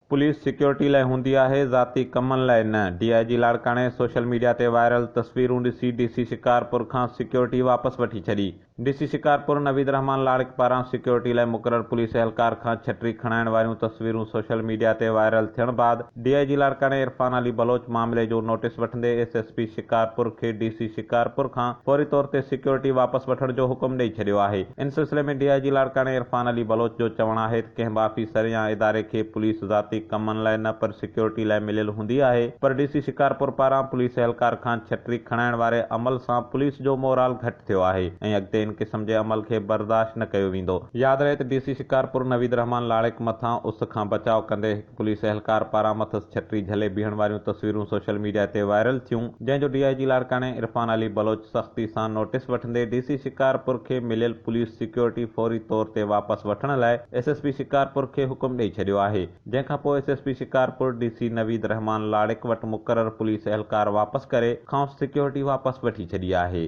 Police security لاء هوندي آهي، ذاتي ڪمن لاء نه، ڊي I جي لاڙڪاڻي سوشل ميڊيا تي وائرل تصويرون ڏسي ڊي سي شڪارپور کان سيڪيورٽي واپس وٺي ڇڏي. ڊي سي شڪارپور نويد رحمان لاڙڪ پاران سيڪيورٽي لاء مقرر پوليس اهلڪار کان ڇٽري کڻائڻ واريون تصويرون سوشل ميڊيا تي وائرل ٿيڻ بعد ڊي I جي لاڙڪاڻي عرفان علي بلوچ معاملي جو نوٽيس وٺندي ايس ايس پي شڪارپور کي ڊي سي شڪارپور کان فوري طور تي سيڪيورٽي واپس وٺڻ جو حڪم ڏئي ڇڏيو آهي. ان سلسلي ۾ ڊي I جي لاڙڪاڻي عرفان علي بلوچ جو چوڻ آهي ته ڪنهن به آفيسر يا اداري کي پوليس ذاتي ڪمن لاء نه پر سيڪيورٽي لاء مليل هوندي آهي پر ڊي سي شڪارپور پاران پوليس اهلڪار کان ڇٽري کڻائڻ واري عمل سان پوليس جو مورال گهٽ ٿيو آهي ۽ اڳتي ان قسم جي عمل کي برداشت نه ڪيو ويندو. ياد رهي ته ڊي سي شڪارپور نويد رحمان لاڙڪ مٿان اس کان بچاء ڪندي هڪ پوليس اهلڪار پاران مٿس ڇٽري جهلي بيهڻ واريون تصويرون سوشل ميڊيا تي وائرل ٿيون جنهن جو ڊي I جي لاڙڪاڻي عرفان علي بلوچ سختي سان نوٽيس وٺندي ڊي سي شڪارپور کي مليل پوليس سيڪيورٽي فوري طور تي واپس وٺڻ لاء ايس ايس پي شڪارپور کي حڪم ڏئي ڇڏيو آهي جنهن کان پوء S S P Shikarpur D C Naveed Rehman Larik وٽ مقرر پوليس اهلڪار واپس ڪري کانئس سيڪيورٽي واپس وٺي ڇڏي آهي.